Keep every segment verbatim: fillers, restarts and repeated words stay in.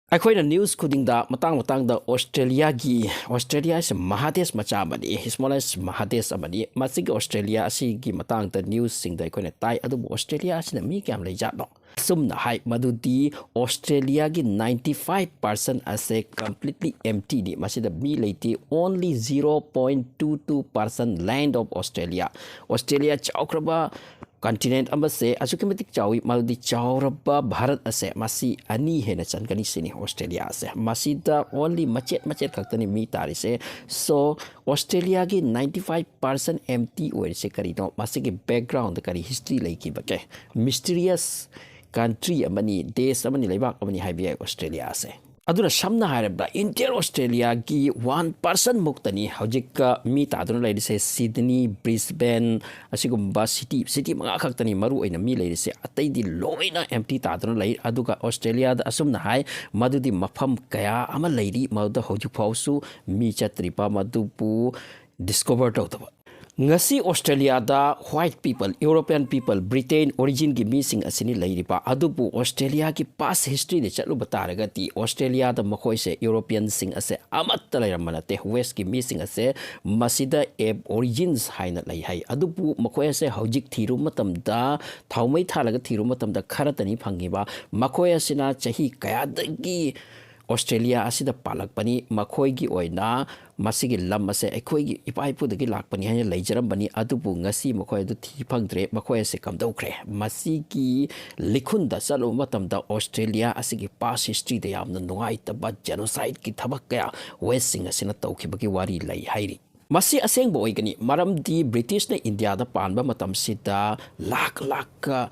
ꯑꯩꯈꯣꯏꯅ ꯅ꯭ꯌꯨꯁ ꯈꯨꯗꯤꯡꯗ ꯃꯇꯥꯡ ꯃꯇꯥꯡꯗ ꯑꯣꯁꯇ꯭ꯔꯦꯂꯤꯌꯥꯒꯤ, ꯑꯣꯁꯇ꯭ꯔꯦꯂꯤꯌꯥ ꯑꯁꯤ ꯃꯍꯥꯗꯦꯁ ꯃꯆꯥ ꯑꯃꯅꯤ, ꯁ꯭ꯃꯣꯂꯦꯁ ꯃꯍꯥꯗꯦꯁ ꯑꯃꯅꯤ꯫ ꯃꯁꯤꯒꯤ ꯑꯣꯁꯇ꯭ꯔꯦꯂꯤꯌꯥ ꯑꯁꯤꯒꯤ ꯃꯇꯥꯡꯗ ꯅ꯭ꯌꯨꯁꯁꯤꯡꯗ ꯑꯩꯈꯣꯏꯅ ꯇꯥꯏ꯫ ꯑꯗꯨꯕꯨ ꯑꯣꯁꯇ꯭ꯔꯦꯂꯤꯌꯥ ꯑꯁꯤꯅ ꯃꯤ ꯀꯌꯥꯝ ꯂꯩꯖꯥꯠꯅꯣ? ꯑꯁꯨꯝꯅ ꯍꯥꯏ ꯃꯗꯨꯗꯤ ꯑꯣꯁꯇ꯭ꯔꯦꯂꯤꯌꯥꯒꯤ ninety five percent ꯑꯁꯦ completely emptyꯅꯤ꯫ ꯃꯁꯤꯗ ꯃꯤ ꯂꯩꯇꯦ꯫ Only zero point two two percent land of Australia꯫ Australia ꯆꯥꯎꯈ꯭ꯔꯕ continent ꯑꯃꯁꯦ ꯑꯁꯨꯛꯀꯤ ꯃꯇꯤꯛ ꯆꯥꯎꯏ, ꯃꯗꯨꯗꯤ ꯆꯥꯎꯔꯕ ꯚꯥꯔꯠ ꯑꯁꯦ ꯃꯁꯤ ꯑꯅꯤ ꯍꯦꯟꯅ ꯆꯟꯒꯅꯤ ꯁꯤꯅꯤ ꯑꯣꯁꯇ꯭ꯔꯦꯂꯤꯌꯥ ꯑꯁꯦ꯫ ꯃꯁꯤꯗ only ꯃꯆꯦꯠ ꯃꯆꯦꯠ ꯈꯛꯇꯅꯤ ꯃꯤ ꯇꯥꯔꯤꯁꯦ꯫ So ꯑꯣꯁꯇ꯭ꯔꯦꯂꯤꯌꯥꯒꯤ ninety five percent empty ꯑꯣꯏꯔꯤꯁꯦ ꯀꯔꯤꯅꯣ? ꯃꯁꯤꯒꯤ background ꯀꯔꯤ history ꯂꯩꯈꯤꯕꯒꯦ? Mysterious country ꯑꯃꯅꯤ, ꯗꯦꯁ ꯑꯃꯅꯤ, ꯂꯩꯕꯥꯛ ꯑꯃꯅꯤ ꯍꯥꯏꯕ ꯌꯥꯏ ꯑꯣꯁꯇ꯭ꯔꯦꯂꯤꯌꯥ ꯑꯁꯦ꯫ ꯑꯗꯨꯅ ꯁꯝꯅ ꯍꯥꯏꯔꯕꯗ entire ꯑꯣꯁꯇ꯭ꯔꯦꯂꯤꯌꯥꯒꯤ one percent ꯃꯨꯛꯇꯅꯤ ꯍꯧꯖꯤꯛ ꯃꯤ ꯇꯥꯗꯨꯅ ꯂꯩꯔꯤꯁꯦ꯫ ꯁꯤꯗꯅꯤ, ꯕ꯭ꯔꯤꯁꯕꯦꯟ, ꯑꯁꯤꯒꯨꯝꯕ ꯁꯤꯇꯤ, ꯁꯤꯇꯤ ꯃꯉꯥ ꯈꯛꯇꯅꯤ ꯃꯔꯨ ꯑꯣꯏꯅ ꯃꯤ ꯂꯩꯔꯤꯁꯦ, ꯑꯇꯩꯗꯤ ꯂꯣꯏꯅ empty ꯇꯥꯗꯨꯅ ꯂꯩ꯫ ꯑꯗꯨꯒ ꯑꯣꯁꯇ꯭ꯔꯦꯂꯤꯌꯥꯗ ꯑꯁꯨꯝꯅ ꯍꯥꯏ ꯃꯗꯨꯗꯤ ꯃꯐꯝ ꯀꯌꯥ ꯑꯃ ꯂꯩꯔꯤ ꯃꯗꯨꯗ ꯍꯧꯖꯤꯛ ꯐꯥꯎꯁꯨ ꯃꯤ ꯆꯠꯇ꯭ꯔꯤꯕ, ꯃꯗꯨꯕꯨ discover ꯇꯧꯗꯕ꯫ ꯉꯁꯤ ꯑꯣꯁꯇ꯭ꯔꯦꯂꯤꯌꯥꯗ white people, European people, Britain originꯒꯤ ꯃꯤꯁꯤꯡ ꯑꯁꯤꯅꯤ ꯂꯩꯔꯤꯕ꯫ ꯑꯗꯨꯕꯨ ꯑꯣꯁꯇ꯭ꯔꯦꯂꯤꯌꯥꯒꯤ past historyꯗ ꯆꯠꯂꯨꯕ ꯇꯥꯔꯒꯗꯤ ꯑꯣꯁꯇ꯭ꯔꯦꯂꯤꯌꯥꯗ ꯃꯈꯣꯏꯁꯦ Europeanꯁꯤꯡ ꯑꯁꯦ ꯑꯃꯠꯇ ꯂꯩꯔꯝꯕ ꯅꯠꯇꯦ꯫ Westꯀꯤ ꯃꯤꯁꯤꯡ ꯑꯁꯦ ꯃꯁꯤꯗ Aborigines ꯍꯥꯏꯅ ꯂꯩ ꯍꯥꯏ꯫ ꯑꯗꯨꯕꯨ ꯃꯈꯣꯏ ꯑꯁꯦ ꯍꯧꯖꯤꯛ ꯊꯤꯔꯨꯕ ꯃꯇꯝꯗ, ꯊꯥꯎꯃꯩ ꯊꯥꯜꯂꯒ ꯊꯤꯔꯨꯕ ꯃꯇꯝꯗ ꯈꯔꯇꯅꯤ ꯐꯪꯉꯤꯕ꯫ ꯃꯈꯣꯏ ꯑꯁꯤꯅ ꯆꯍꯤ ꯀꯌꯥꯗꯒꯤ ꯑꯣꯁꯇ꯭ꯔꯦꯂꯤꯌꯥ ꯑꯁꯤꯗ ꯄꯥꯜꯂꯛꯄꯅꯤ꯫ ꯃꯈꯣꯏꯒꯤ ꯑꯣꯏꯅ ꯃꯁꯤꯒꯤ ꯂꯝ ꯑꯁꯦ ꯑꯩꯈꯣꯏꯒꯤ ꯏꯄꯥ ꯏꯄꯨꯗꯒꯤ ꯂꯥꯛꯄꯅꯤ ꯍꯥꯏꯅ ꯂꯩꯖꯔꯝꯕꯅꯤ, ꯑꯗꯨꯕꯨ ꯉꯁꯤ ꯃꯈꯣꯏ ꯑꯗꯨ ꯊꯤ ꯐꯪꯗ꯭ꯔꯦ꯫ ꯃꯈꯣꯏ ꯑꯁꯦ ꯀꯝꯗꯧꯈ꯭ꯔꯦ? ꯃꯁꯤꯒꯤ ꯂꯤꯈꯨꯟꯗ ꯆꯠꯂꯨꯕ ꯃꯇꯝꯗ ꯑꯣꯁꯇ꯭ꯔꯦꯂꯤꯌꯥ ꯑꯁꯤꯒꯤ past historyꯗ ꯌꯥꯝꯅ ꯅꯨꯡꯉꯥꯏꯇꯕ genocidekꯤ ꯊꯕꯛ ꯀꯌꯥ Westꯁꯤꯡ ꯑꯁꯤꯅ ꯇꯧꯈꯤꯕꯒꯤ ꯋꯥꯔꯤ ꯂꯩ ꯍꯥꯏꯔꯤ꯫ ꯃꯁꯤ ꯑꯁꯦꯡꯕ ꯑꯣꯏꯒꯅꯤ, ꯃꯔꯝꯗꯤ ꯕ꯭ꯔꯤꯇꯤꯁꯅ ꯏꯟꯗꯤꯌꯥꯗ ꯄꯥꯟꯕ ꯃꯇꯝꯁꯤꯗ ꯂꯥꯛ ꯂꯥꯛꯀ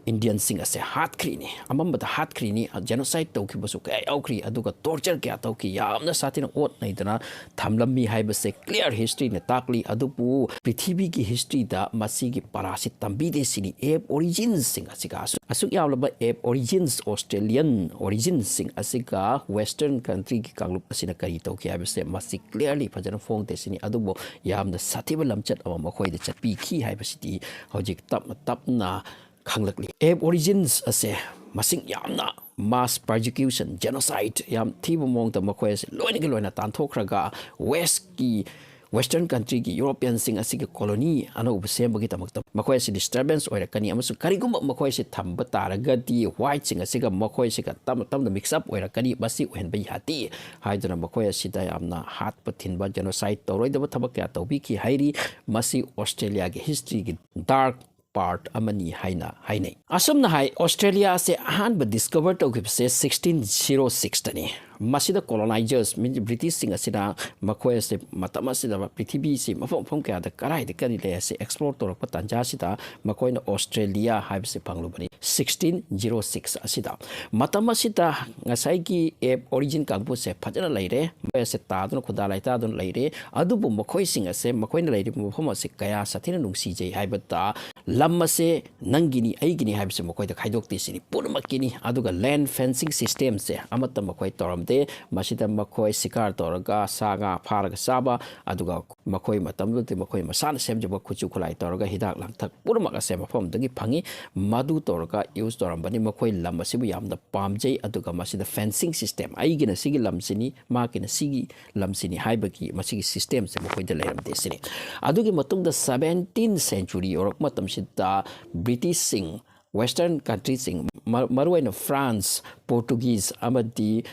Indianꯁꯤꯡ ꯑꯁꯦ ꯍꯥꯠꯈ꯭ꯔꯤꯅꯤ, ꯑꯃꯝꯕꯗ ꯍꯥꯠꯈ꯭ꯔꯤꯅꯤ, genocide ꯇꯧꯈꯤꯕꯁꯨ ꯀꯌꯥ ꯌꯥꯎꯈ꯭ꯔꯤ, ꯑꯗꯨꯒ torture ꯀꯌꯥ ꯇꯧꯈꯤ, ꯌꯥꯝꯅ ꯁꯥꯊꯤꯅ ꯑꯣꯠ ꯅꯩꯗꯅ ꯊꯝꯂꯝꯃꯤ ꯍꯥꯏꯕꯁꯦ clear historyꯅ ꯇꯥꯛꯂꯤ꯫ ꯑꯗꯨꯕꯨ ꯄ꯭ꯔꯤꯊꯤꯕꯤꯒꯤ historyꯗ ꯃꯁꯤꯒꯤ ꯄꯔꯥꯁꯤ ꯇꯝꯕꯤꯗꯦ ꯁꯤꯅꯤ꯫ Aboriginesꯁꯤꯡ ꯑꯁꯤꯒ ꯑꯁꯨꯛ, ꯑꯁꯨꯛ ꯌꯥꯝꯂꯕ Aborigines, Australian originsꯁꯤꯡ ꯑꯁꯤꯒ Western countryꯒꯤ ꯀꯥꯡꯂꯨꯞ ꯑꯁꯤꯅ ꯀꯔꯤ ꯇꯧꯈꯤ ꯍꯥꯏꯕꯁꯦ ꯃꯁꯤ clearly ꯐꯖꯅ ꯐꯣꯡꯗꯦ ꯁꯤꯅꯤ꯫ ꯑꯗꯨꯕꯨ ꯌꯥꯝꯅ ꯁꯥꯊꯤꯕ ꯂꯝꯆꯠ ꯑꯃ ꯃꯈꯣꯏꯗ ꯆꯠꯄꯤꯈꯤ ꯍꯥꯏꯕꯁꯤꯗꯤ ꯍꯧꯖꯤꯛ ꯇꯞꯅ ꯇꯞꯅ ꯈꯪꯂꯛꯂꯤ꯫ Aborigines ꯑꯁꯦ ꯃꯁꯤꯡ ꯌꯥꯝꯅ mass persecution, genocide, ꯌꯥꯝ ꯊꯤꯕ ꯃꯑꯣꯡꯗ ꯃꯈꯣꯏ ꯑꯁꯤ ꯂꯣꯏꯅꯒꯤ ꯂꯣꯏꯅ ꯇꯥꯟꯊꯣꯛꯈ꯭ꯔꯒ, Westꯀꯤ, Western countryꯒꯤ Europeanꯁꯤꯡ ꯑꯁꯤꯒꯤ colony ꯑꯅꯧꯕ ꯁꯦꯝꯕꯒꯤꯗꯃꯛꯇ ꯃꯈꯣꯏ ꯑꯁꯤ disturbance ꯑꯣꯏꯔꯛꯀꯅꯤ, ꯑꯃꯁꯨꯡ ꯀꯔꯤꯒꯨꯝꯕ ꯃꯈꯣꯏ ꯑꯁꯤ ꯊꯝꯕ ꯇꯥꯔꯒꯗꯤ Whiteꯁꯤꯡ ꯑꯁꯤꯒ ꯃꯈꯣꯏꯁꯤꯒ ꯇꯞꯅ ꯇꯞꯅ mix up ꯑꯣꯏꯔꯛꯀꯅꯤ, ꯃꯁꯤ ꯑꯣꯏꯍꯟꯕ ꯌꯥꯗꯦ ꯍꯥꯏꯗꯨꯅ ꯃꯈꯣꯏ ꯑꯁꯤꯗ ꯌꯥꯝꯅ ꯍꯥꯠꯄ ꯊꯤꯟꯕ, genocide ꯇꯧꯔꯣꯏꯗꯕ ꯊꯕꯛ ꯀꯌꯥ ꯇꯧꯕꯤꯈꯤ ꯍꯥꯏꯔꯤ꯫ ꯃꯁꯤ Australiaꯒꯤ historyꯒꯤ dark part ꯑꯃꯅꯤ ꯍꯥꯏꯅ ꯍꯥꯏꯅꯩ꯫ ꯑꯁꯨꯝꯅ ꯍꯥꯏ, Australiaꯁꯦ ꯑꯍꯥꯟꯕ discover ꯇꯧꯈꯤꯕꯁꯦ sixteen zero sixꯇꯅꯤ꯫ ꯃꯁꯤꯗ colonizers, means Britishꯁꯤꯡ ꯑꯁꯤꯅ ꯃꯈꯣꯏ ꯑꯁꯤ ꯃꯇꯝ ꯑꯁꯤꯗ ꯄ꯭ꯔꯤꯊꯤꯕꯤꯁꯤ ꯃꯐꯝ ꯃꯐꯝ ꯀꯌꯥꯗ ꯀꯗꯥꯏꯗ ꯀꯔꯤ ꯂꯩ ꯑꯁꯤ explore ꯇꯧꯔꯛꯄ ꯇꯥꯟꯖꯥꯁꯤꯗ ꯃꯈꯣꯏꯅ Australia ꯍꯥꯏꯕꯁꯤ ꯐꯪꯂꯨꯕꯅꯤ sixteen zero six ꯑꯁꯤꯗ꯫ ꯃꯇꯝ ꯑꯁꯤꯗ ꯉꯁꯥꯏꯒꯤ ape origin ꯀꯥꯡꯕꯨꯁꯦ ꯐꯖꯅ ꯂꯩꯔꯦ, ꯃꯈꯣꯏ ꯑꯁꯦ ꯇꯥꯗꯨꯅ, ꯈꯨꯟꯗꯥ ꯂꯥꯏꯇꯥꯗꯨꯅ ꯂꯩꯔꯦ꯫ ꯑꯗꯨꯕꯨ ꯃꯈꯣꯏꯁꯤꯡ ꯑꯁꯦ, ꯃꯈꯣꯏꯅ ꯂꯩꯔꯤꯕ ꯃꯐꯝ ꯑꯁꯦ ꯀꯌꯥ ꯁꯥꯊꯤꯅ ꯅꯨꯡꯁꯤꯖꯩ ꯍꯥꯏꯕꯗ, ꯂꯝ ꯑꯁꯦ ꯅꯪꯒꯤꯅꯤ, ꯑꯩꯒꯤꯅꯤ ꯍꯥꯏꯕꯁꯦ ꯃꯈꯣꯏꯗ ꯈꯥꯏꯗꯣꯛꯇꯦ ꯁꯤꯅꯤ, ꯄꯨꯝꯅꯃꯛꯀꯤꯅꯤ꯫ ꯑꯗꯨꯒ land fencing systemꯁꯦ ꯑꯃꯠꯇ ꯃꯈꯣꯏ ꯇꯧꯔꯝꯗꯦ꯫ ꯃꯁꯤꯗ ꯃꯈꯣꯏ ꯁꯤꯀꯥꯔ ꯇꯧꯔꯒ ꯁꯥ ꯉꯥ ꯐꯥꯔꯒ ꯆꯥꯕ, ꯑꯗꯨꯒ ꯃꯈꯣꯏ ꯃꯇꯝꯗꯨꯗꯗꯤ ꯃꯈꯣꯏ ꯃꯁꯥꯅ ꯁꯦꯝꯖꯕ ꯈꯨꯠꯁꯨ ꯈꯨꯠꯂꯥꯏ ꯇꯧꯔꯒ ꯍꯤꯗꯥꯛ ꯂꯥꯡꯊꯛ ꯄꯨꯝꯅꯃꯛ ꯑꯁꯦ ꯃꯐꯝꯗꯒꯤ ꯐꯪꯉꯤ꯫ ꯃꯗꯨ ꯇꯧꯔꯒ use ꯇꯧꯔꯝꯕꯅꯤ꯫ ꯃꯈꯣꯏ ꯂꯝ ꯑꯁꯤꯕꯨ ꯌꯥꯝꯅ ꯄꯥꯝꯖꯩ꯫ ꯑꯗꯨꯒ ꯃꯁꯤꯗ fencing system, ꯑꯩꯒꯤꯅ ꯁꯤꯒꯤ ꯂꯝꯁꯤꯅꯤ, ꯃꯍꯥꯛꯀꯤꯅ ꯁꯤꯒꯤ ꯂꯝꯁꯤꯅꯤ ꯍꯥꯏꯕꯒꯤ ꯃꯁꯤꯒꯤ systemꯁꯦ ꯃꯈꯣꯏꯗ ꯂꯩꯔꯝꯗꯦ ꯁꯤꯅꯤ꯫ ꯑꯗꯨꯒꯤ ꯃꯇꯨꯡꯗ seventeen century ꯌꯧꯔꯛꯄ ꯃꯇꯝꯁꯤꯗ Britishꯁꯤꯡ, Western countryꯁꯤꯡ, ꯃ-, ꯃꯔꯨꯑꯣꯏꯅ France, Portuguese ꯑꯃꯗꯤ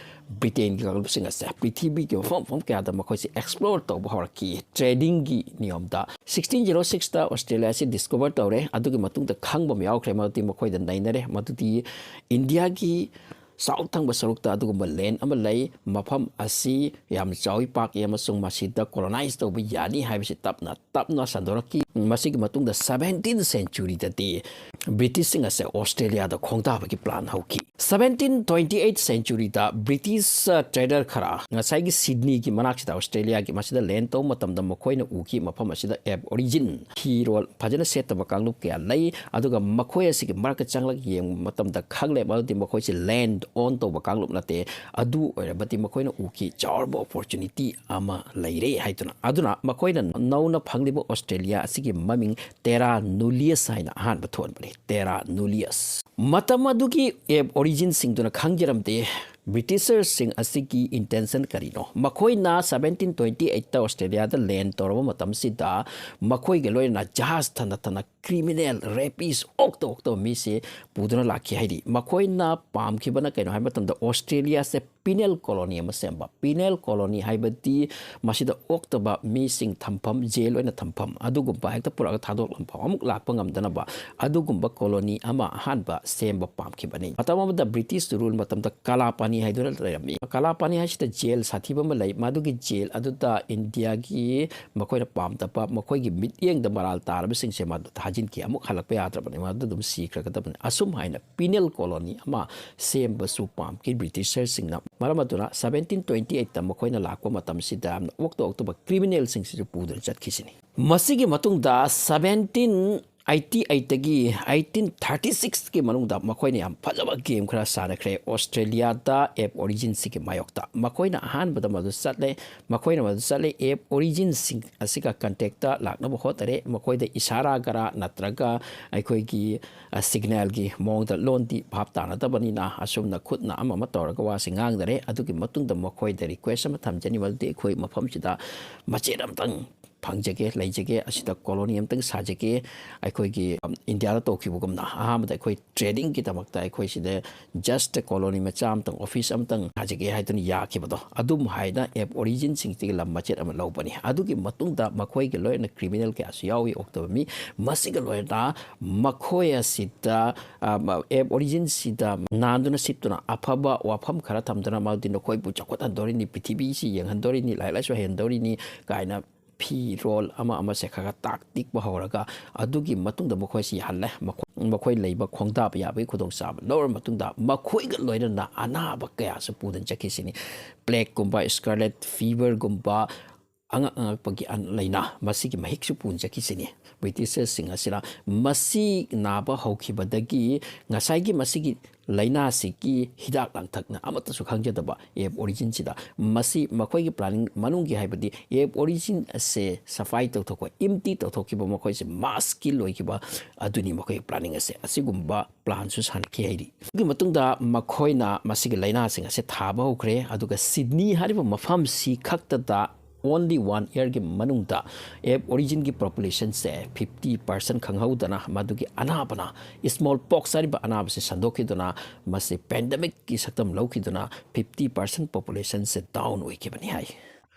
Britainꯒꯤ ꯀꯥꯡꯂꯨꯞꯁꯤꯡ ꯑꯁꯦ ꯄ꯭ꯔꯤꯊꯤꯕꯤꯒꯤ ꯃꯐꯝ ꯃꯐꯝ ꯀꯌꯥꯗ ꯃꯈꯣꯏꯁꯦ explore ꯇꯧꯕ ꯍꯧꯔꯛꯈꯤ tradingꯒꯤ ꯅꯤꯌꯣꯝꯗ꯫ Sixteen zero sixꯇ Australiaꯁꯤ discover ꯇꯧꯔꯦ꯫ ꯑꯗꯨꯒꯤ ꯃꯇꯨꯡꯗ ꯈꯪꯕ ꯑꯃ ꯌꯥꯎꯈ꯭ꯔꯦ, ꯃꯗꯨꯗꯤ ꯃꯈꯣꯏꯗ ꯅꯩꯅꯔꯦ, ꯃꯗꯨꯗꯤ ꯏꯟꯗꯤꯌꯥꯒꯤ south ꯊꯪꯕ ꯁꯔꯨꯛꯇ ꯑꯗꯨꯒꯨꯝꯕ land ꯑꯃ ꯂꯩ, ꯃꯐꯝ ꯑꯁꯤ ꯌꯥꯝꯅ ꯆꯥꯎꯏ, ꯄꯥꯛꯏ, ꯑꯃꯁꯨꯡ ꯃꯁꯤꯗ colonize ꯇꯧꯕ ꯌꯥꯅꯤ ꯍꯥꯏꯕꯁꯤ ꯇꯞꯅ ꯇꯞꯅ ꯁꯟꯗꯣꯔꯛꯈꯤ꯫ ꯃꯁꯤꯒꯤ ꯃꯇꯨꯡꯗ seventeen centuryꯗꯗꯤ Britishꯁꯤꯡ ꯑꯁꯦ Australiaꯗ ꯈꯣꯡꯗꯥꯕꯒꯤ plan ꯍꯧꯈꯤ꯫ Seventeen twenty eight centuryꯗ British, ꯑ, trader ꯈꯔ ꯉꯁꯥꯏꯒꯤ Sydneyꯒꯤ ꯃꯅꯥꯛꯁꯤꯗ, Australiaꯒꯤ, ꯃꯁꯤꯗ land ꯇꯧꯕ ꯃꯇꯝꯗ ꯃꯈꯣꯏꯅ ꯎꯈꯤ, ꯃꯐꯝ ꯑꯁꯤꯗ aborigine ꯐꯤꯔꯣꯜ ꯐꯖꯅ ꯁꯦꯠꯇꯕ ꯀꯥꯡꯂꯨꯞ ꯀꯌꯥ ꯂꯩ꯫ ꯑꯗꯨꯒ ꯃꯈꯣꯏ ꯑꯁꯤꯒꯤ ꯃꯔꯛꯇ ꯆꯪꯂꯒ ꯌꯦꯡꯕ ꯃꯇꯝꯗ ꯈꯪꯂꯦ, ꯃꯗꯨꯗꯤ ꯃꯈꯣꯏꯁꯤ land ꯑꯣꯟ ꯇꯧꯕ ꯀꯥꯡꯂꯨꯞ ꯅꯠꯇꯦ꯫ ꯑꯗꯨ ꯑꯣꯏꯔꯕꯗꯤ ꯃꯈꯣꯏꯅ ꯎꯈꯤ ꯆꯥꯎꯔꯕ ꯑꯣꯄꯣꯔꯆꯨꯅꯤꯇꯤ ꯑꯃ ꯂꯩꯔꯦ ꯍꯥꯏꯗꯨꯅ꯫ ꯑꯗꯨꯅ ꯃꯈꯣꯏꯅ ꯅꯧꯅ ꯐꯪꯂꯤꯕ ꯑꯣꯁꯇ꯭ꯔꯦꯂꯤꯌꯥ ꯑꯁꯤꯒꯤ ꯃꯃꯤꯡ ꯇꯦꯔꯥ ꯅꯨꯂꯤꯌꯁ ꯍꯥꯏꯅ ꯑꯍꯥꯟꯕ ꯊꯣꯟꯕꯅꯤ꯫ ꯇꯦꯔꯥ ꯅꯨꯂꯤꯌꯁ꯫ ꯃꯇꯝ ꯑꯗꯨꯒꯤ ꯑꯦꯞ ꯑꯣꯔꯤꯖꯤꯟꯁꯤꯡꯗꯨꯅ ꯈꯪꯖꯔꯝꯗꯦ ꯕ꯭ꯔꯤꯇꯤꯁꯔꯁꯤꯡ ꯑꯁꯤꯒꯤ ꯏꯟꯇꯦꯟꯁꯟ ꯀꯔꯤꯅꯣ꯫ ꯃꯈꯣꯏꯅ ꯁꯕꯦꯟꯇꯤꯟ ꯇ꯭ꯋꯦꯟꯇꯤ ꯑꯩꯠꯇ ꯑꯣꯁꯇ꯭ꯔꯦꯂꯤꯌꯥꯗ ꯂꯦꯟ ꯇꯧꯔꯕ ꯃꯇꯝꯁꯤꯗ ꯃꯈꯣꯏꯒ ꯂꯣꯏꯅꯅ ꯖꯍꯥꯖ ꯊꯟꯅ ꯊꯟꯅ ꯀ꯭ꯔꯤꯃꯤꯅꯦꯜ, ꯔꯦꯄꯤꯁ, ꯑꯣꯛꯇ ꯑꯣꯛꯇꯕ ꯃꯤꯁꯦ ꯄꯨꯗꯨꯅ ꯂꯥꯛꯈꯤ꯫ ꯍꯥꯏꯗꯤ ꯃꯈꯣꯏꯅ ꯄꯥꯝꯈꯤꯕꯅ ꯀꯩꯅꯣ ꯍꯥꯏꯕ ꯃꯇꯝꯗ ꯑꯣꯁꯇ꯭ꯔꯦꯂꯤꯌꯥꯁꯦ ꯄꯤꯅꯦꯜ ꯀꯣꯂꯣꯅꯤ ꯑꯃ ꯁꯦꯝꯕ꯫ ꯄꯤꯅꯦꯜ ꯀꯣꯂꯣꯅꯤ ꯍꯥꯏꯕꯗꯤ ꯃꯁꯤꯗ ꯑꯣꯛꯇꯕ ꯃꯤꯁꯤꯡ ꯊꯝꯐꯝ, ꯖꯦꯜ ꯑꯣꯏꯅ ꯊꯝꯐꯝ ꯑꯗꯨꯒꯨꯝꯕ ꯍꯦꯛꯇ ꯄꯨꯔꯛꯑꯒ ꯊꯥꯗꯣꯛꯂꯝꯐꯝ, ꯑꯃꯨꯛ ꯂꯥꯛꯄ ꯉꯝꯗꯅꯕ ꯑꯗꯨꯒꯨꯝꯕ ꯀꯣꯂꯣꯅꯤ ꯑꯃ ꯑꯍꯥꯟꯕ ꯁꯦꯝꯕ ꯄꯥꯝꯈꯤꯕꯅꯤ꯫ ꯃꯇꯝ ꯑꯃꯗ ꯕ꯭ꯔꯤꯇꯤꯁ ꯔꯨꯜ ꯃꯇꯝꯗ ꯀꯂꯥꯄꯥꯅꯤ ꯍꯥꯏꯗꯨꯅ ꯂꯩꯔꯝꯃꯤ꯫ ꯀꯂꯥꯄꯥꯅꯤ ꯍꯥꯏꯁꯤꯗ ꯖꯦꯜ ꯁꯥꯊꯤꯕ ꯑꯃ ꯂꯩ꯫ ꯃꯗꯨꯒꯤ ꯖꯦꯜ ꯑꯗꯨꯗ ꯏꯟꯗꯤꯌꯥꯒꯤ ꯃꯈꯣꯏꯅ ꯄꯥꯝꯗꯕ, ꯃꯈꯣꯏꯒꯤ ꯃꯤꯠꯌꯦꯡꯗ ꯃꯔꯥꯜ ꯇꯥꯔꯕꯁꯤꯡꯁꯦ ꯃꯗꯨ ꯊꯥꯖꯤꯟꯈꯤ꯫ ꯑꯃꯨꯛ ꯍꯜꯂꯛꯄ ꯌꯥꯗ꯭ꯔꯕꯅꯤ, ꯃꯗꯨ ꯑꯗꯨꯝ ꯁꯤꯈ꯭ꯔꯒꯗꯕꯅꯤ꯫ ꯑꯁꯨꯝ ꯍꯥꯏꯅ ꯄꯤꯅꯦꯜ ꯀꯣꯂꯣꯅꯤ ꯑꯃ ꯁꯦꯝꯕꯁꯨ ꯄꯥꯝꯈꯤ ꯕ꯭ꯔꯤꯇꯤꯁꯔꯁꯤꯡꯅ꯫ ꯃꯔꯝ ꯑꯗꯨꯅ ꯁꯕꯦꯟꯇꯤꯟ ꯇ꯭ꯋꯦꯟꯇꯤ ꯑꯩꯠꯇ ꯃꯈꯣꯏꯅ ꯂꯥꯛꯄ ꯃꯇꯝꯁꯤꯗ ꯌꯥꯝꯅ ꯑꯣꯛꯇ ꯑꯣꯛꯇꯕ ꯀ꯭ꯔꯤꯃꯤꯅꯦꯜꯁꯤꯡꯁꯤꯁꯨ ꯄꯨꯗꯨꯅ ꯆꯠꯈꯤꯁꯤꯅꯤ꯫ ꯃꯁꯤꯒꯤ ꯃꯇꯨꯡꯗ ꯁꯕꯦꯟꯇꯤꯟ ꯑꯩꯠꯇꯤ ꯑꯩꯠꯇꯒꯤ ꯑꯩꯠꯇꯤꯟ ꯊꯥꯔꯇꯤ ꯁꯤꯛꯁꯀꯤ ꯃꯅꯨꯡꯗ ꯃꯈꯣꯏꯅ ꯌꯥꯝ ꯐꯖꯕ ꯒꯦꯝ ꯈꯔ ꯁꯥꯟꯅꯈ꯭ꯔꯦ ꯑꯣꯁꯇ꯭ꯔꯦꯂꯤꯌꯥꯗ ꯑꯦꯞ ꯑꯣꯔꯤꯖꯤꯟꯁꯤꯒꯤ ꯃꯥꯌꯣꯛꯇ꯫ ꯃꯈꯣꯏꯅ ꯑꯍꯥꯟꯕꯗ ꯃꯗꯨ ꯆꯠꯂꯦ꯫ ꯃꯈꯣꯏꯅ ꯃꯗꯨ ꯆꯠꯂꯦ꯫ ꯑꯦꯞ ꯑꯣꯔꯤꯖꯤꯟꯁꯤꯡ ꯑꯁꯤꯒ ꯀꯟꯇꯦꯛꯇ ꯂꯥꯛꯅꯕ ꯍꯣꯠꯅꯔꯦ꯫ ꯃꯈꯣꯏꯗ ꯏꯁꯥꯔꯥ ꯒꯔꯥ ꯅꯠꯇ꯭ꯔꯒ ꯑꯩꯈꯣꯏꯒꯤ, ꯑ, ꯁꯤꯒꯅꯦꯜꯒꯤ ꯃꯑꯣꯡꯗ ꯂꯣꯟꯗꯤ ꯚꯥꯞ ꯇꯥꯅꯗꯕꯅꯤꯅ ꯑꯁꯨꯝꯅ ꯈꯨꯠꯅ ꯑꯃ ꯑꯃ ꯇꯧꯔꯒ ꯋꯥꯁꯤ ꯉꯥꯡꯅꯔꯦ꯫ ꯑꯗꯨꯒꯤ ꯃꯇꯨꯡꯗ ꯃꯈꯣꯏꯗ ꯔꯤꯀ꯭ꯋꯦꯁ ꯑꯃ ꯊꯝꯖꯅꯤꯡꯕꯗꯤ ꯑꯩꯈꯣꯏ ꯃꯐꯝꯁꯤꯗ ꯃꯆꯦꯠ ꯑꯃꯇꯪ ꯐꯪꯖꯒꯦ, ꯂꯩꯖꯒꯦ, ꯑꯁꯤꯗ ꯀꯣꯂꯣꯅꯤ ꯑꯃꯇꯪ ꯁꯥꯖꯒꯦ, ꯑꯩꯈꯣꯏꯒꯤ, ꯑꯝ, ꯏꯟꯗꯤꯌꯥꯗ ꯇꯧꯈꯤꯕꯒꯨꯝꯅ ꯑꯍꯥꯟꯕꯗ ꯑꯩꯈꯣꯏ ꯇ꯭ꯔꯦꯗꯤꯡꯒꯤꯗꯃꯛꯇ ꯑꯩꯈꯣꯏ ꯁꯤꯗ ꯖꯁ ꯀꯣꯂꯣꯅꯤ ꯃꯆꯥ ꯑꯃꯇꯪ, ꯑꯣꯐꯤꯁ ꯑꯃꯇꯪ ꯁꯥꯖꯒꯦ ꯍꯥꯏꯗꯨꯅ ꯌꯥꯈꯤꯕꯗꯣ, ꯑꯗꯨꯝ ꯍꯥꯏꯅ ꯑꯦꯞ ꯑꯣꯔꯤꯖꯤꯟꯁꯤꯡꯁꯤꯒꯤ ꯂꯝ ꯃꯆꯦꯠ ꯑꯃ ꯂꯧꯕꯅꯤ꯫ ꯑꯗꯨꯒꯤ ꯃꯇꯨꯡꯗ ꯃꯈꯣꯏꯒ ꯂꯣꯏꯅꯅ ꯀ꯭ꯔꯤꯃꯤꯅꯦꯜ ꯀꯌꯥꯁꯨ ꯌꯥꯎꯏ ꯑꯣꯛꯇꯕ ꯃꯤ꯫ ꯃꯁꯤꯒ ꯂꯣꯏꯅꯅ ꯃꯈꯣꯏ ꯑꯁꯤꯗ, ꯑ, ꯑꯦꯞ ꯑꯣꯔꯤꯖꯤꯟꯁꯤꯗ ꯅꯥꯟꯗꯨꯅ ꯁꯤꯠꯇꯨꯅ ꯑꯐꯕ ꯋꯥꯐꯝ ꯈꯔ ꯊꯝꯗꯨꯅ, ꯃꯗꯨꯗꯤ ꯅꯈꯣꯏꯕꯨ ꯆꯥꯎꯈꯠꯍꯟꯗꯣꯔꯤꯅꯤ, ꯄ꯭ꯔꯤꯊꯤꯕꯤꯁꯤ ꯌꯦꯡꯍꯟꯗꯣꯔꯤꯅꯤ, ꯂꯥꯏꯔꯤꯛ ꯂꯥꯏꯁꯨ ꯍꯩꯍꯟꯗꯣꯔꯤꯅꯤ ꯀꯥꯏꯅ ꯐꯤꯔꯣꯜ ꯑꯃ ꯑꯃꯁꯦ ꯈꯔ ꯈꯔ ꯇꯥꯛ ꯇꯤꯛꯄ ꯍꯧꯔꯒ, ꯑꯗꯨꯒꯤ ꯃꯇꯨꯡꯗ ꯃꯈꯣꯏꯁꯤ ꯌꯥꯍꯜꯂꯦ꯫ ꯃꯈꯣꯏ, ꯃꯈꯣꯏ ꯂꯩꯕ ꯈꯣꯡꯗꯥꯕ ꯌꯥꯕꯒꯤ ꯈꯨꯗꯣꯡꯆꯥꯕ ꯂꯧꯔꯕ ꯃꯇꯨꯡꯗ, ꯃꯈꯣꯏꯒ ꯂꯣꯏꯅꯅ ꯑꯅꯥꯕ ꯀꯌꯥꯁꯨ ꯄꯨꯗꯨꯅ ꯆꯠꯈꯤꯁꯤꯅꯤ꯫ ꯄ꯭ꯂꯦꯛꯀꯨꯝꯕ, ꯁ꯭ꯀꯥꯔꯂꯦꯠ ꯐꯤꯚꯔꯒꯨꯝꯕ, ꯑꯉꯛ ꯑꯉꯛꯄꯒꯤ ꯑꯟ-, ꯂꯥꯏꯅꯥ ꯃꯁꯤꯒꯤ ꯃꯍꯤꯛꯁꯨ ꯄꯨꯟꯖꯈꯤꯁꯤꯅꯤ꯫ ꯕ꯭ꯔꯤꯇꯤꯁꯔꯁꯤꯡ ꯑꯁꯤꯅ ꯃꯁꯤ ꯅꯥꯕ ꯍꯧꯈꯤꯕꯗꯒꯤ ꯉꯁꯥꯏꯒꯤ ꯃꯁꯤꯒꯤ ꯂꯥꯏꯅꯥꯁꯤꯒꯤ ꯍꯤꯗꯥꯛ ꯂꯥꯡꯊꯛꯅ ꯑꯃꯠꯇꯁꯨ ꯈꯪꯖꯗꯕ ꯑꯦꯞ ꯑꯣꯔꯤꯖꯤꯟꯁꯤꯗ ꯃꯁꯤ ꯃꯈꯣꯏꯒꯤ ꯄ꯭ꯂꯥꯅꯤꯡ ꯃꯅꯨꯡꯒꯤ, ꯍꯥꯏꯕꯗꯤ ꯑꯦꯞ ꯑꯣꯔꯤꯖꯤꯟ ꯑꯁꯦ ꯁꯐꯥꯏ ꯇꯧꯊꯣꯛꯄ, ꯏꯝꯇꯤ ꯇꯧꯊꯣꯛꯈꯤꯕ, ꯃꯈꯣꯏꯁꯦ ꯃꯥꯁ ꯀꯤꯜ ꯑꯣꯏꯈꯤꯕ ꯑꯗꯨꯅꯤ ꯃꯈꯣꯏꯒꯤ ꯄ꯭ꯂꯥꯅꯤꯡ ꯑꯁꯦ꯫ ꯑꯁꯤꯒꯨꯝꯕ ꯄ꯭ꯂꯥꯟꯁꯨ ꯁꯥꯟꯅꯈꯤ ꯍꯥꯏꯔꯤ꯫ ꯑꯗꯨꯒꯤ ꯃꯇꯨꯡꯗ ꯃꯈꯣꯏꯅ ꯃꯁꯤꯒꯤ ꯂꯥꯏꯅꯥꯁꯤꯡ ꯑꯁꯦ ꯊꯥꯕ ꯍꯧꯈ꯭ꯔꯦ, ꯑꯗꯨꯒ ꯁꯤꯗꯅꯤ ꯍꯥꯏꯔꯤꯕ ꯃꯐꯝꯁꯤ ꯈꯛꯇꯗ only one yearꯒꯤ ꯃꯅꯨꯡꯗ ꯑꯦꯞ ꯑꯣꯔꯤꯖꯤꯟꯒꯤ ꯄꯣꯄꯨꯂꯦꯁꯟꯁꯦ ꯐꯤꯐꯇꯤ ꯄꯥꯔꯁꯦꯟ ꯈꯪꯍꯧꯗꯅ ꯃꯗꯨꯒꯤ ꯑꯅꯥꯕꯅ, ꯏꯁꯃꯣꯜ ꯄꯣꯛꯁ ꯍꯥꯏꯔꯤꯕ ꯑꯅꯥꯕꯁꯤ ꯁꯟꯗꯣꯛꯈꯤꯗꯨꯅ ꯃꯁꯤ ꯄꯦꯟꯗꯦꯃꯤꯛꯀꯤ ꯁꯛꯇꯝ ꯂꯧꯈꯤꯗꯨꯅ ꯐꯤꯐꯇꯤ ꯄꯥꯔꯁꯦꯟ ꯄꯣꯄꯨꯂꯦꯁꯟꯁꯦ ꯗꯥꯎꯟ ꯑꯣꯏꯈꯤꯕꯅꯤ ꯍꯥꯏ꯫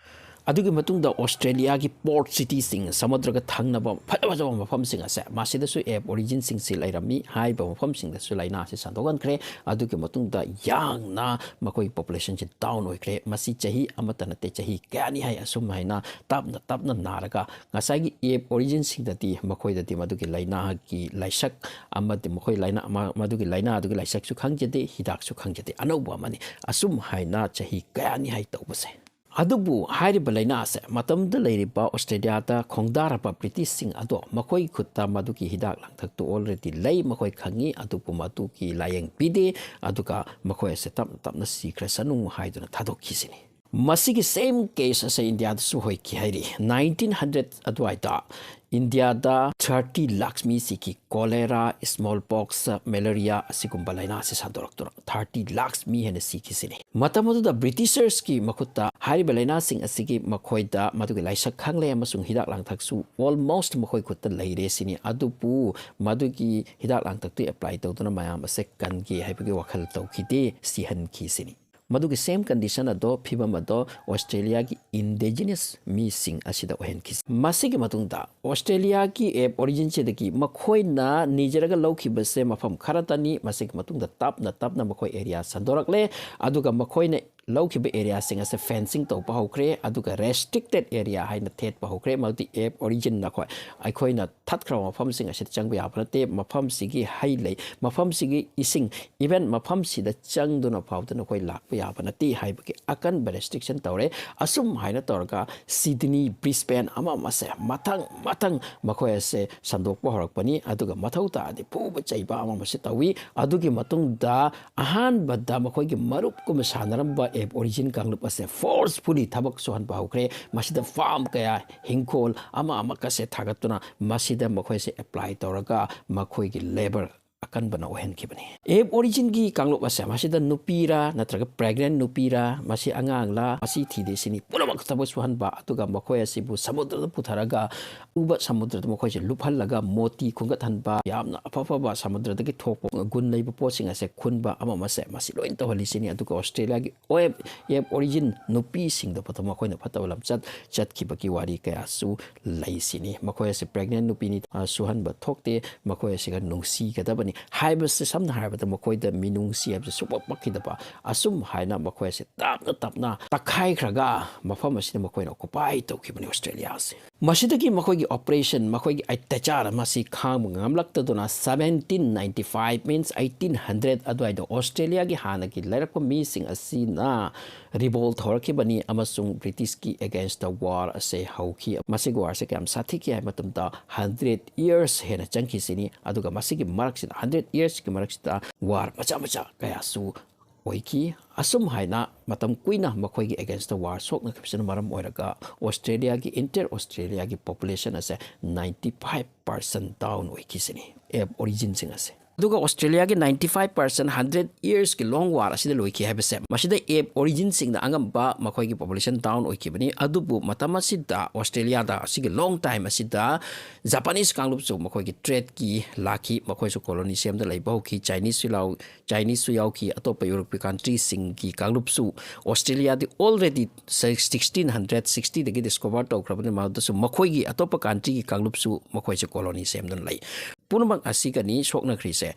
ꯑꯗꯨꯒꯤ ꯃꯇꯨꯡꯗ ꯑꯣꯁꯇ꯭ꯔꯦꯂꯤꯌꯥꯒꯤ ꯄꯣꯔꯠ ꯁꯤꯇꯤꯁꯤꯡ, ꯁꯃꯨꯗ꯭ꯔꯒ ꯊꯪꯅꯕ ꯐꯖ ꯐꯖꯕ ꯃꯐꯝꯁꯤꯡ ꯑꯁꯦ, ꯃꯁꯤꯗꯁꯨ ꯑꯦꯞ ꯑꯣꯔꯤꯖꯤꯟꯁꯤꯡꯁꯤ ꯂꯩꯔꯝꯃꯤ꯫ ꯍꯥꯏꯔꯤꯕ ꯃꯐꯝꯁꯤꯡꯗꯁꯨ ꯂꯥꯏꯅꯥ ꯑꯁꯤ ꯁꯟꯗꯣꯛꯍꯟꯈ꯭ꯔꯦ꯫ ꯑꯗꯨꯒꯤ ꯃꯇꯨꯡꯗ ꯌꯥꯡꯅ ꯃꯈꯣꯏꯒꯤ ꯄꯣꯄꯨꯂꯦꯁꯟꯁꯤ ꯗꯥꯎꯟ ꯑꯣꯏꯈ꯭ꯔꯦ꯫ ꯃꯁꯤ ꯆꯍꯤ ꯑꯃꯠꯇ ꯅꯠꯇꯦ, ꯆꯍꯤ ꯀꯌꯥꯅꯤ ꯍꯥꯏ꯫ ꯑꯁꯨꯝ ꯍꯥꯏꯅ ꯇꯞꯅ ꯇꯞꯅ ꯅꯥꯔꯒ ꯉꯁꯥꯏꯒꯤ ꯑꯦꯞ ꯑꯣꯔꯤꯖꯤꯟꯁꯤꯡꯗꯗꯤ ꯃꯈꯣꯏꯗꯗꯤ ꯃꯗꯨꯒꯤ ꯂꯥꯏꯅꯥꯒꯤ ꯂꯥꯏꯁꯛ ꯑꯃꯗꯤ ꯃꯈꯣꯏ ꯂꯥꯏꯅꯥ, ꯃ-, ꯃꯗꯨꯒꯤ ꯂꯥꯏꯅꯥ ꯑꯗꯨꯒꯤ ꯂꯥꯏꯁꯛꯁꯨ ꯈꯪꯖꯗꯦ, ꯍꯤꯗꯥꯛꯁꯨ ꯈꯪꯖꯗꯦ꯫ ꯑꯅꯧꯕ ꯑꯃꯅꯤ꯫ ꯑꯁꯨꯝ ꯍꯥꯏꯅ ꯆꯍꯤ ꯀꯌꯥꯅꯤ ꯍꯥꯏ ꯇꯧꯕꯁꯦ꯫ ꯑꯗꯨꯕꯨ ꯍꯥꯏꯔꯤꯕ ꯂꯥꯏꯅꯥ ꯑꯁꯦ ꯃꯇꯝꯗꯨꯗ ꯂꯩꯔꯤꯕ ꯑꯣꯁꯇ꯭ꯔꯦꯂꯤꯌꯥꯗ ꯈꯣꯡꯗꯥꯔꯕ ꯕ꯭ꯔꯤꯇꯤꯁꯁꯤꯡ ꯑꯗꯣ ꯃꯈꯣꯏꯒꯤ ꯈꯨꯠꯇ ꯃꯗꯨꯒꯤ ꯍꯤꯗꯥꯛ ꯂꯥꯡꯊꯛꯇꯨ already ꯂꯩ, ꯃꯈꯣꯏ ꯈꯪꯉꯤ, ꯑꯗꯨꯕꯨ ꯃꯗꯨꯒꯤ ꯂꯥꯏꯌꯦꯡ ꯄꯤꯗꯦ, ꯑꯗꯨꯒ ꯃꯈꯣꯏ ꯑꯁꯦ ꯇꯞꯅ ꯇꯞꯅ ꯁꯤꯈ꯭ꯔꯁꯅꯨ ꯍꯥꯏꯗꯨꯅ ꯊꯥꯗꯣꯛꯈꯤꯁꯤꯅꯤ꯫ ꯃꯁꯤꯒꯤ same case ꯑꯁꯦ ꯏꯟꯗꯤꯌꯥꯗꯁꯨ ꯑꯣꯏꯈꯤ ꯍꯥꯏꯔꯤ꯫ ꯅꯥꯏꯟꯇꯤꯟ ꯍꯟꯗ꯭ꯔꯦꯠ ꯑꯗꯨꯋꯥꯏꯗ ꯏꯟꯗꯤꯌꯥꯗ ꯊꯥꯔꯇꯤ ꯂꯥꯛꯁ ꯃꯤ ꯁꯤꯈꯤ꯫ ꯀꯣꯂꯦꯔꯥ, ꯏꯁꯃꯣꯜ ꯄꯣꯛꯁ, ꯃꯦꯂꯦꯔꯤꯌꯥ ꯑꯁꯤꯒꯨꯝꯕ ꯂꯥꯏꯅꯥ ꯑꯁꯤ ꯁꯟꯗꯣꯔꯛꯇꯨꯅ ꯊꯥꯔꯇꯤ ꯂꯥꯛꯁ ꯃꯤ ꯍꯦꯟꯅ ꯁꯤꯈꯤꯁꯤꯅꯤ꯫ ꯃꯇꯝ ꯑꯗꯨꯗ ꯕ꯭ꯔꯤꯇꯤꯁꯔꯁꯀꯤ ꯃꯈꯨꯠꯇ ꯍꯥꯏꯔꯤꯕ ꯂꯥꯏꯅꯥꯁꯤꯡ ꯑꯁꯤꯒꯤ ꯃꯈꯣꯏꯗ ꯃꯗꯨꯒꯤ ꯂꯥꯏꯁꯛ ꯈꯪꯂꯦ ꯑꯃꯁꯨꯡ ꯍꯤꯗꯥꯛ ꯂꯥꯡꯊꯛꯁꯨ almost ꯃꯈꯣꯏ ꯈꯨꯠꯇ ꯂꯩꯔꯦ ꯁꯤꯅꯤ꯫ ꯑꯗꯨꯕꯨ ꯃꯗꯨꯒꯤ ꯍꯤꯗꯥꯛ ꯂꯥꯡꯊꯛꯇꯨ apply ꯇꯧꯗꯨꯅ ꯃꯌꯥꯝ ꯑꯁꯦ ꯀꯟꯒꯦ ꯍꯥꯏꯕꯒꯤ ꯋꯥꯈꯜ ꯇꯧꯈꯤꯗꯦ, ꯁꯤꯍꯟꯈꯤ ꯁꯤꯅꯤ꯫ ꯃꯗꯨꯒꯤ same condition ꯑꯗꯣ, ꯐꯤꯕꯝ ꯑꯗꯣ ꯑꯣꯁꯇ꯭ꯔꯦꯂꯤꯌꯥꯒꯤ indigenous ꯃꯤꯁꯤꯡ ꯑꯁꯤꯗ ꯑꯣꯏꯍꯟꯈꯤ꯫ ꯃꯁꯤꯒꯤ ꯃꯇꯨꯡꯗ ꯑꯣꯁꯇ꯭ꯔꯦꯂꯤꯌꯥꯒꯤ ꯑꯦꯞ ꯑꯣꯔꯤꯖꯤꯟꯁꯤꯗꯒꯤ ꯃꯈꯣꯏꯅ ꯅꯤꯖꯔꯒ ꯂꯧꯈꯤꯕꯁꯦ ꯃꯐꯝ ꯈꯔꯇꯅꯤ꯫ ꯃꯁꯤꯒꯤ ꯃꯇꯨꯡꯗ ꯇꯞꯅ ꯇꯞꯅ ꯃꯈꯣꯏ ꯑꯦꯔꯤꯌꯥ ꯁꯟꯗꯣꯔꯛꯂꯦ, ꯑꯗꯨꯒ ꯃꯈꯣꯏꯅ ꯂꯧꯈꯤꯕ ꯑꯦꯔꯤꯌꯥꯁꯤꯡ ꯑꯁꯦ ꯐꯦꯟꯁꯤꯡ ꯇꯧꯕ ꯍꯧꯈ꯭ꯔꯦ, ꯑꯗꯨꯒ ꯔꯦꯁꯇ꯭ꯔꯤꯛꯇꯦꯠ ꯑꯦꯔꯤꯌꯥ ꯍꯥꯏꯅ ꯊꯦꯠꯄ ꯍꯧꯈ꯭ꯔꯦ꯫ ꯃꯗꯨꯗꯤ ꯑꯦꯞ ꯑꯣꯔꯤꯖꯤꯟ ꯅꯈꯣꯏ ꯑꯩꯈꯣꯏꯅ ꯊꯠꯈ꯭ꯔꯕ ꯃꯐꯝꯁꯤꯡ ꯑꯁꯤꯗ ꯆꯪꯕ ꯌꯥꯕ ꯅꯠꯇꯦ꯫ ꯃꯐꯝꯁꯤꯒꯤ ꯍꯩ ꯂꯩ, ꯃꯐꯝꯁꯤꯒꯤ ꯏꯁꯤꯡ, ꯏꯚꯟ ꯃꯐꯝꯁꯤꯗ ꯆꯪꯗꯨꯅ ꯐꯥꯎꯗ ꯅꯈꯣꯏ ꯂꯥꯛꯄ ꯌꯥꯕ ꯅꯠꯇꯦ ꯍꯥꯏꯕꯒꯤ ꯑꯀꯟꯕ ꯔꯦꯁꯇ꯭ꯔꯤꯛꯁꯟ ꯇꯧꯔꯦ꯫ ꯑꯁꯨꯝ ꯍꯥꯏꯅ ꯇꯧꯔꯒ ꯁꯤꯗꯅꯤ, ꯕ꯭ꯔꯤꯁꯕꯦꯟ ꯑꯃ ꯑꯃꯁꯦ ꯃꯊꯪ ꯃꯊꯪ ꯃꯈꯣꯏ ꯑꯁꯦ ꯁꯟꯗꯣꯛꯄ ꯍꯧꯔꯛꯄꯅꯤ꯫ ꯑꯗꯨꯒ ꯃꯊꯧ ꯇꯥꯔꯗꯤ ꯐꯨꯕ ꯆꯩꯕ ꯑꯃ ꯑꯃꯁꯨ ꯇꯧꯏ꯫ ꯑꯗꯨꯒꯤ ꯃꯇꯨꯡꯗ ꯑꯍꯥꯟꯕꯗ ꯃꯈꯣꯏꯒꯤ ꯃꯔꯨꯞꯀꯨꯝꯅ ꯁꯥꯟꯅꯔꯝꯕ ꯑꯦꯞ ꯑꯣꯔꯤꯖꯤꯟ ꯀꯥꯡꯂꯨꯞ ꯑꯁꯦ ꯐꯣꯔꯁꯐꯨꯂꯤ ꯊꯕꯛ ꯁꯨꯍꯟꯕ ꯍꯧꯈ꯭ꯔꯦ꯫ ꯃꯁꯤꯗ ꯐꯥꯔꯝ ꯀꯌꯥ, ꯍꯤꯡꯈꯣꯜ ꯑꯃ ꯑꯃꯀꯁꯦ ꯊꯥꯒꯠꯇꯨꯅ ꯃꯁꯤꯗ ꯃꯈꯣꯏꯁꯦ ꯑꯦꯄ꯭ꯂꯥꯏ ꯇꯧꯔꯒ ꯃꯈꯣꯏꯒꯤ ꯂꯦꯕꯔ ꯑꯀꯟꯕꯅ ꯑꯣꯏꯍꯟꯈꯤꯕꯅꯤ꯫ ꯑꯦꯞ ꯑꯣꯔꯤꯖꯤꯟꯒꯤ ꯀꯥꯡꯂꯨꯞ ꯑꯁꯦ ꯃꯁꯤꯗ ꯅꯨꯄꯤꯔꯥ ꯅꯠꯇ꯭ꯔꯒ ꯄ꯭ꯔꯦꯒꯅꯦꯟ ꯅꯨꯄꯤꯔꯥ, ꯃꯁꯤ ꯑꯉꯥꯡꯂꯥ, ꯃꯁꯤ ꯊꯤꯗꯦ ꯁꯤꯅꯤ꯫ ꯄꯨꯝꯅꯃꯛ ꯊꯕꯛ ꯁꯨꯍꯟꯕ, ꯑꯗꯨꯒ ꯃꯈꯣꯏ ꯑꯁꯤꯕꯨ ꯁꯃꯨꯗ꯭ꯔꯗ ꯄꯨꯊꯔꯒ ꯎꯕ ꯁꯃꯨꯗ꯭ꯔꯗ ꯃꯈꯣꯏꯁꯦ ꯂꯨꯞꯍꯜꯂꯒ ꯃꯣꯇꯤ ꯈꯨꯟꯒꯠꯍꯟꯕ, ꯌꯥꯝꯅ ꯑꯐ ꯑꯐꯕ ꯁꯃꯨꯗ꯭ꯔꯗꯒꯤ ꯊꯣꯛꯄ ꯒꯨꯟ ꯂꯩꯕ ꯄꯣꯠꯁꯤꯡ ꯑꯁꯦ ꯈꯨꯟꯕ ꯑꯃ ꯑꯃꯁꯦ ꯃꯁꯤ ꯂꯣꯏꯅ ꯇꯧꯍꯜꯂꯤꯁꯤꯅꯤ꯫ ꯑꯗꯨꯒ ꯑꯣꯁꯇ꯭ꯔꯦꯂꯤꯌꯥꯒꯤ ꯑꯦꯞ, ꯑꯦꯞ ꯑꯣꯔꯤꯖꯤꯟ ꯅꯨꯄꯤꯁꯤꯡꯗ ꯐꯠꯇꯕ, ꯃꯈꯣꯏꯅ ꯐꯠꯇꯕ ꯂꯝꯆꯠ ꯆꯠꯈꯤꯕꯒꯤ ꯋꯥꯔꯤ ꯀꯌꯥꯁꯨ ꯂꯩꯁꯤꯅꯤ꯫ ꯃꯈꯣꯏ ꯑꯁꯤ ꯄ꯭ꯔꯦꯒꯅꯦꯟ ꯅꯨꯄꯤꯅꯤ, ꯑ, ꯁꯨꯍꯟꯕ ꯊꯣꯛꯇꯦ꯫ ꯃꯈꯣꯏ ꯑꯁꯤꯒ ꯅꯨꯡꯁꯤꯒꯗꯕꯅꯤ ꯍꯥꯏꯕꯁꯦ, ꯁꯝꯅ ꯍꯥꯏꯔꯕꯗ ꯃꯈꯣꯏꯗ ꯃꯤꯅꯨꯡꯁꯤ ꯍꯥꯏꯕꯁꯦ ꯁꯨꯡꯄꯛ ꯄꯛꯈꯤꯗꯕ꯫ ꯑꯁꯨꯝ ꯍꯥꯏꯅ ꯃꯈꯣꯏ ꯑꯁꯤ ꯇꯞꯅ ꯇꯞꯅ ꯇꯛꯈꯥꯏꯈ꯭ꯔꯒ ꯃꯐꯝ ꯑꯁꯤꯗ ꯃꯈꯣꯏꯅ ꯑꯣꯀꯨꯄꯥꯏ ꯇꯧꯈꯤꯕꯅꯤ ꯑꯣꯁꯇ꯭ꯔꯦꯂꯤꯌꯥ ꯑꯁꯤ꯫ ꯃꯁꯤꯗꯒꯤ ꯃꯈꯣꯏꯒꯤ ꯑꯣꯄꯔꯦꯁꯟ, ꯃꯈꯣꯏꯒꯤ ꯑꯇ꯭ꯌꯥꯆꯥꯔ ꯑꯃꯁꯤ ꯈꯥꯡꯕ ꯉꯝꯂꯛꯇꯗꯨꯅ seventeen ninety five, means eighteen hundred ꯑꯗꯨꯋꯥꯏꯗ ꯑꯣꯁꯇ꯭ꯔꯦꯂꯤꯌꯥꯒꯤ ꯍꯥꯟꯅꯒꯤ ꯂꯩꯔꯛꯄ ꯃꯤꯁꯤꯡ ꯑꯁꯤꯅ ꯔꯤꯚꯣꯜꯠ ꯍꯧꯔꯛꯈꯤꯕꯅꯤ ꯑꯃꯁꯨꯡ ꯕ꯭ꯔꯤꯇꯤꯁꯀꯤ ꯑꯦꯒꯦꯟꯁꯇ ꯋꯥꯔ ꯑꯁꯦ ꯍꯧꯈꯤ꯫ ꯃꯁꯤꯒꯤ ꯋꯥꯔꯁꯦ ꯀꯌꯥꯝ ꯁꯥꯊꯤꯈꯤ ꯍꯥꯏꯕ ꯃꯇꯝꯗ hundred years ꯍꯦꯟꯅ ꯆꯪꯈꯤꯁꯤꯅꯤ꯫ ꯑꯗꯨꯒ ꯃꯁꯤꯒꯤ ꯃꯔꯛꯁꯤꯗ, hundred yearsꯀꯤ ꯃꯔꯛꯁꯤꯗ ꯋꯥꯔ ꯃꯆꯥ ꯃꯆꯥ ꯀꯌꯥꯁꯨ ꯑꯣꯏꯈꯤ꯫ ꯑꯁꯨꯝ ꯍꯥꯏꯅ ꯃꯇꯝ ꯀꯨꯏꯅ ꯃꯈꯣꯏꯒꯤ ꯑꯦꯒꯦꯟꯁꯇ ꯋꯥꯔ ꯁꯣꯛꯅꯈꯤꯕꯁꯤꯅ ꯃꯔꯝ ꯑꯣꯏꯔꯒ ꯑꯣꯁꯇ꯭ꯔꯦꯂꯤꯌꯥꯒꯤ, ꯏꯟꯇꯔ ꯑꯣꯁꯇ꯭ꯔꯦꯂꯤꯌꯥꯒꯤ ꯄꯣꯄꯨꯂꯦꯁꯟ ꯑꯁꯦ ninety five percent down ꯑꯣꯏꯈꯤꯁꯤꯅꯤ, ꯑꯦꯞ ꯑꯣꯔꯤꯖꯤꯟꯁꯤꯡ ꯑꯁꯦ꯫ ꯑꯗꯨꯒ ꯑꯣꯁꯇ꯭ꯔꯦꯂꯤꯌꯥꯒꯤ ninety five percent hundred yearsꯀꯤ long war ꯑꯁꯤꯗ ꯂꯣꯏꯈꯤ ꯍꯥꯏꯕꯁꯦ, ꯃꯁꯤꯗ ꯑꯦꯞ ꯑꯣꯔꯤꯖꯤꯟꯁꯤꯡꯅ ꯑꯉꯝꯕ ꯃꯈꯣꯏꯒꯤ ꯄꯣꯄꯨꯂꯦꯁꯟ ꯗꯥꯎꯟ ꯑꯣꯏꯈꯤꯕꯅꯤ꯫ ꯑꯗꯨꯕꯨ ꯃꯇꯝ ꯑꯁꯤꯗ ꯑꯣꯁꯇ꯭ꯔꯦꯂꯤꯌꯥꯗ ꯑꯁꯤꯒꯤ ꯂꯣꯡ ꯇꯥꯏꯝ ꯑꯁꯤꯗ ꯖꯄꯥꯅꯤꯁ ꯀꯥꯡꯂꯨꯞꯁꯨ ꯃꯈꯣꯏꯒꯤ ꯇ꯭ꯔꯦꯗꯀꯤ ꯂꯥꯛꯈꯤ, ꯃꯈꯣꯏꯁꯨ ꯀꯣꯂꯣꯅꯤ ꯁꯦꯝꯗ ꯂꯩꯕ ꯍꯧꯈꯤ꯫ ꯆꯥꯏꯅꯤꯁꯁꯨ ꯂꯥꯎ-, ꯆꯥꯏꯅꯤꯁꯁꯨ ꯌꯥꯎꯈꯤ, ꯑꯇꯣꯞꯄ ꯌꯨꯔꯣꯞꯀꯤ ꯀꯟꯇ꯭ꯔꯤꯁꯤꯡꯒꯤ ꯀꯥꯡꯂꯨꯞꯁꯨ꯫ ꯑꯣꯁꯇ꯭ꯔꯦꯂꯤꯌꯥꯗꯤ already sixteen hundred sixtyꯗꯒꯤ ꯗꯤꯁꯀꯣꯚꯔ ꯇꯧꯈ꯭ꯔꯕꯅꯤ꯫ ꯃꯗꯨꯗꯁꯨ ꯃꯈꯣꯏꯒꯤ ꯑꯇꯣꯞꯄ ꯀꯟꯇ꯭ꯔꯤꯒꯤ ꯀꯥꯡꯂꯨꯞꯁꯨ ꯃꯈꯣꯏꯁꯦ ꯀꯣꯂꯣꯅꯤ ꯁꯦꯝꯗꯨꯅ ꯂꯩ꯫ ꯄꯨꯝꯅꯃꯛ ꯑꯁꯤꯒꯅꯤ ꯁꯣꯛꯅꯈ꯭ꯔꯤꯁꯦ꯫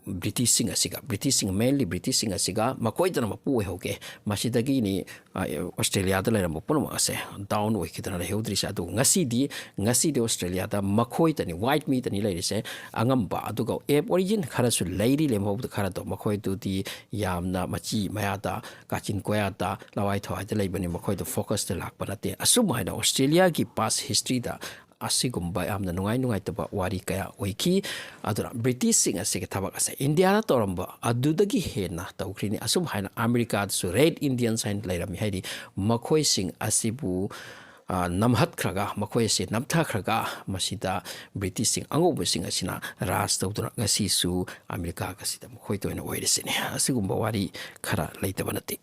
ꯕ꯭ꯔꯤꯇꯤꯁꯁꯤꯡ ꯑꯁꯤꯒ, ꯕ꯭ꯔꯤꯇꯤꯁꯁꯤꯡ, mainly ꯕ꯭ꯔꯤꯇꯤꯁꯁꯤꯡ ꯑꯁꯤꯒ ꯃꯈꯣꯏꯗꯅ ꯃꯄꯨ ꯑꯣꯏꯍꯧꯒꯦ꯫ ꯃꯁꯤꯗꯒꯤꯅꯤ ꯑꯣꯁꯇ꯭ꯔꯦꯂꯤꯌꯥꯗ ꯂꯩꯔꯝꯕ ꯄꯨꯝꯅꯃꯛ ꯑꯁꯦ ꯗꯥꯎꯟ ꯑꯣꯏꯈꯤꯗꯅ ꯂꯩꯍꯧꯗ꯭ꯔꯤꯁꯦ꯫ ꯑꯗꯨꯕꯨ ꯉꯁꯤꯗꯤ, ꯉꯁꯤꯗꯤ ꯑꯣꯁꯇ꯭ꯔꯦꯂꯤꯌꯥꯗ ꯃꯈꯣꯏꯇꯅꯤ, ꯋꯥꯏꯠ ꯃꯤꯇꯅꯤ ꯂꯩꯔꯤꯁꯦ꯫ ꯑꯉꯝꯕ, ꯑꯗꯨꯒ ꯑꯦꯞ ꯑꯣꯔꯤꯖꯤꯟ ꯈꯔꯁꯨ ꯂꯩꯔꯤ, ꯂꯦꯝꯍꯧꯕꯗ ꯈꯔꯗꯣ ꯃꯈꯣꯏꯗꯨꯗꯤ ꯌꯥꯝꯅ ꯃꯆꯤ ꯃꯌꯥꯗ, ꯀꯥꯆꯤꯟ ꯀꯣꯌꯥꯗ, ꯂꯋꯥꯏ ꯊꯋꯥꯏꯗ ꯂꯩꯕꯅꯤ, ꯃꯈꯣꯏꯗ ꯐꯣꯀꯁꯇ ꯂꯥꯛꯄ ꯅꯠꯇꯦ꯫ ꯑꯁꯨꯝ ꯍꯥꯏꯅ ꯑꯣꯁꯇ꯭ꯔꯦꯂꯤꯌꯥꯒꯤ ꯄꯥꯁ ꯍꯤꯁꯇ꯭ꯔꯤꯗ ꯑꯁꯤꯒꯨꯝꯕ ꯌꯥꯝꯅ ꯅꯨꯡꯉꯥꯏ ꯅꯨꯡꯉꯥꯏꯇꯕ ꯋꯥꯔꯤ ꯀꯌꯥ ꯑꯣꯏꯈꯤ꯫ ꯑꯗꯨꯅ ꯕ꯭ꯔꯤꯇꯤꯁꯁꯤꯡ ꯑꯁꯤꯒꯤ ꯊꯕꯛ ꯑꯁꯦ ꯏꯟꯗꯤꯌꯥꯗ ꯇꯧꯔꯝꯕ ꯑꯗꯨꯗꯒꯤ ꯍꯦꯟꯅ ꯇꯧꯈ꯭ꯔꯤꯅꯤ꯫ ꯑꯁꯨꯝ ꯍꯥꯏꯅ ꯑꯃꯦꯔꯤꯀꯥꯗꯁꯨ ꯔꯦꯗ ꯏꯟꯗꯤꯌꯟꯁ ꯍꯥꯏꯅ ꯂꯩꯔꯝꯃꯤ, ꯍꯥꯏꯗꯤ ꯃꯈꯣꯏꯁꯤꯡ ꯑꯁꯤꯕꯨ ꯅꯝꯍꯠꯈ꯭ꯔꯒ, ꯃꯈꯣꯏ ꯑꯁꯤ ꯅꯝꯊꯈ꯭ꯔꯒ, ꯃꯁꯤꯗ ꯕ꯭ꯔꯤꯇꯤꯁꯁꯤꯡ ꯑꯉꯧꯕꯁꯤꯡ ꯑꯁꯤꯅ ꯔꯥꯖ ꯇꯧꯗꯨꯅ ꯉꯁꯤꯁꯨ ꯑꯃꯦꯔꯤꯀꯥ ꯑꯁꯤꯗ ꯃꯈꯣꯏꯇ ꯑꯣꯏꯅ ꯑꯣꯏꯔꯤꯁꯤꯅꯤ꯫ ꯑꯁꯤꯒꯨꯝꯕ ꯋꯥꯔꯤ ꯈꯔ ꯂꯩꯇꯕ ꯅꯠꯇꯦ꯫